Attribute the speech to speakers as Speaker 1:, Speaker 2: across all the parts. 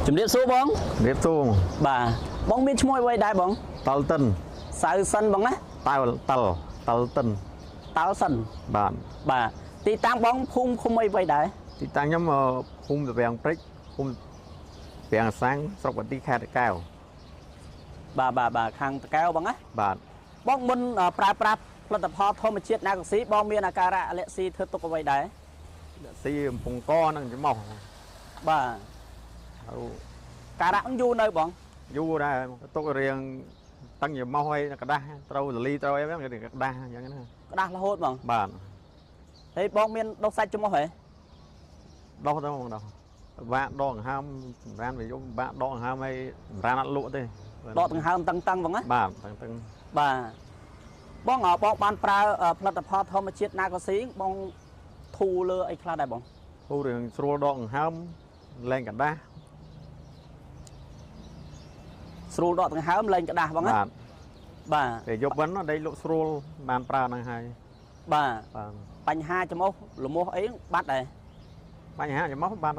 Speaker 1: ជំរាបសួរបង
Speaker 2: ជំរាបសួរ
Speaker 1: បាទបងមានឈ្មោះអ្វីដែរបង
Speaker 2: តលតិន
Speaker 1: សៅសិនបងណា
Speaker 2: តើតលតលតិន
Speaker 1: តលសិន
Speaker 2: បាទ
Speaker 1: បាទទីតាំងបងភូមិឃុំអីអ្វីដែរ
Speaker 2: ទីតាំងខ្ញុំភូមិត្រពាំងព្រិចភូមិត្រពាំងសាំងស្រុកបន្ទីខេត្តតាកែវ
Speaker 1: បាទបាទបាទខាងតាកែវបងណា
Speaker 2: បាទ
Speaker 1: បងមុនប្រើប្រាស់ផលិតផលធម្មជាតិណាកស៊ីបងមានអាការៈអាឡែស៊ីធ្វើទុកអ្វីដែរ
Speaker 2: អាឡែស៊ីកំពង់កនឹងច្រមុះ
Speaker 1: បាទ
Speaker 2: ហើយ
Speaker 1: ការៈយូរនៅបង
Speaker 2: យូរដែរទុករៀងតឹងច្រមុះហើយកដាស់ត្រូវលីត្រូវអីហ្នឹងកដាស់អញ្ចឹងណា
Speaker 1: ក្តាស់រហូតបង
Speaker 2: បាទ
Speaker 1: ហើយបងមានដុសសាច់ច្រមុះហ៎
Speaker 2: ដោះទៅបងដោះបាក់ដកដង្ហើមសម្រានវាយំបាក់ដកដង្ហើមហើយសម្រានអត់លក់ទេ
Speaker 1: ដកដង្ហើមតឹងតឹងបងណា
Speaker 2: បាទតឹងតឹង
Speaker 1: បាទបងបងបានប្រើផលិតផលធម្មជាតិណាកស៊ីបងធូរលើអីខ្លះដែរបង
Speaker 2: ធូររឿងស្រួលដកដង្ហើមលែងកដាស់
Speaker 1: ស្រួលដកដង្ហើមលែងក្តាស់បងណា
Speaker 2: បាទ
Speaker 1: បាទ
Speaker 2: ពេលយប់វិញដេកលក់ស្រួលបានប្រើហ្នឹងហើយ
Speaker 1: បាទ
Speaker 2: បាទ
Speaker 1: បញ្ហាច្រមុះលមោះអីបាត់ដែរ
Speaker 2: បញ្ហាច្រមុះបាត់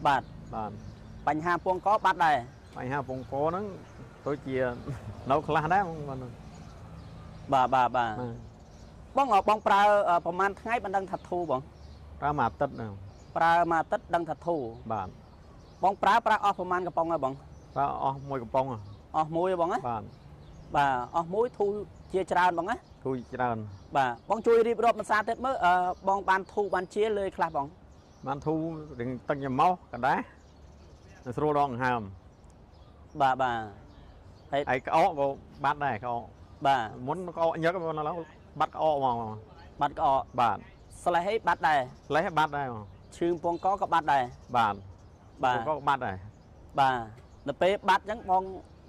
Speaker 1: បាទ
Speaker 2: បាទ
Speaker 1: បញ្ហាពងកបាត់ដែរ
Speaker 2: បញ្ហាពងកហ្នឹងដូចជានៅខ្លះដែរបង
Speaker 1: បាទបាទបាទបងបងប្រើប្រហែលថ្ងៃមិនដឹងថាធូរបង
Speaker 2: ប្រើមួយអាទិត្យហ្នឹង
Speaker 1: ប្រើមួយអាទិត្យដឹងថាធូរ
Speaker 2: បាទ
Speaker 1: បងប្រើប្រើអស់ប្រហែលកំប៉ុងហើយបង
Speaker 2: ប្រើអស់មួយកំប៉ុង
Speaker 1: អស់មួយបងណា
Speaker 2: បាទ
Speaker 1: បាទអស់មួយធូរជាច្រើនបងណា
Speaker 2: ធូរច្រើន
Speaker 1: បាទបងជួយរៀបរាប់ភាសាទៀតមើលបងបានធូរបានជាលើខ្លះបង
Speaker 2: បានធូររៀងទឹកច្រមុះកដាស់ស្រួលដងដង្ហើម
Speaker 1: បាទបាទ
Speaker 2: ហើយក្អកក៏បាត់ដែរក្អក
Speaker 1: បាទ
Speaker 2: មុនក្អកញឹកឥឡូវបាត់ក្អកហ្មង
Speaker 1: បាត់ក្អក
Speaker 2: បាទ
Speaker 1: ស្លេះអីបាត់ដែរ
Speaker 2: ស្លេះបាត់ដែរ
Speaker 1: ឈឺពងកក៏បាត់ដែរ
Speaker 2: បាទ
Speaker 1: បាទ
Speaker 2: ពងកក៏បាត់ដែរ
Speaker 1: បាទដល់ពេលបាត់អញ្ចឹងបង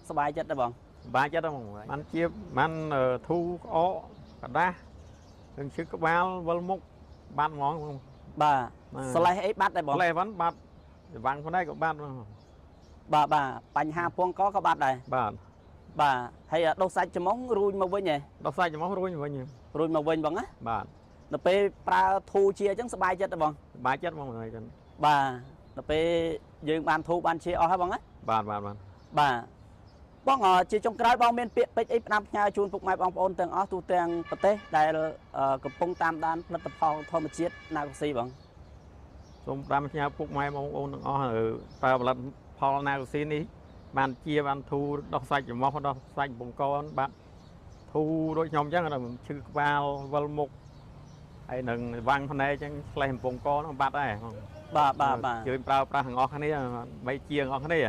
Speaker 1: សប្បាយចិត្តដែរបង
Speaker 2: សប្បាយចិត្តហ្មងបានជាបានធូរក្អកកដាស់នឹងឈឺក្បាលវិលមុខបាត់ហ្មង
Speaker 1: បាទស្លេះអីបាត់ដែរបង
Speaker 2: ស្លេះហ្នឹងបាត់វាំងផ្នែកក៏បាត់
Speaker 1: បាទបាទបញ្ហាពងកក៏បាត់ដែរ
Speaker 2: បាទ
Speaker 1: បាទហើយដុសសាច់ច្រមុះរួញមកវិញហ៎
Speaker 2: ដុសសាច់ច្រមុះរួញវិញ
Speaker 1: រួញមកវិញបងណា
Speaker 2: បាទ
Speaker 1: ដល់ពេលប្រើធូរជាអញ្ចឹងសប្បាយចិត្តដែរបង
Speaker 2: សប្បាយចិត្តហ្មងហ្នឹងចឹង
Speaker 1: បាទដល់ពេលយើងបានធូរបានជាអស់ហើយបងណា
Speaker 2: បាទបាទបាទ
Speaker 1: បាទបងជាចុងក្រោយបងមានពាក្យពេចន៍អីផ្ដាំផ្ញើជូនពុកម៉ែបងប្អូនទាំងអស់ទូទាំងប្រទេសដែលកំពុងតាមដានផលិតផលធម្មជាតិណាកស៊ីបង
Speaker 2: សូមផ្ដាំផ្ញើពុកម៉ែបងប្អូនទាំងអស់ប្រើផលិតផលណាកស៊ីនេះបានជាបានធូរដោះសាច់ច្រមុះដោះសាច់បង្កបាទធូរដូចខ្ញុំអញ្ចឹងឈឺក្បាលវិលមុខហើយនឹងវាំងភ្នែកអញ្ចឹងស្លេះកំពង់កហ្នឹងបាត់ដែរ
Speaker 1: បាទបាទបាទ
Speaker 2: ជឿប្រើប្រាស់ទាំងអស់គ្នាបីជាងអស់គ្នា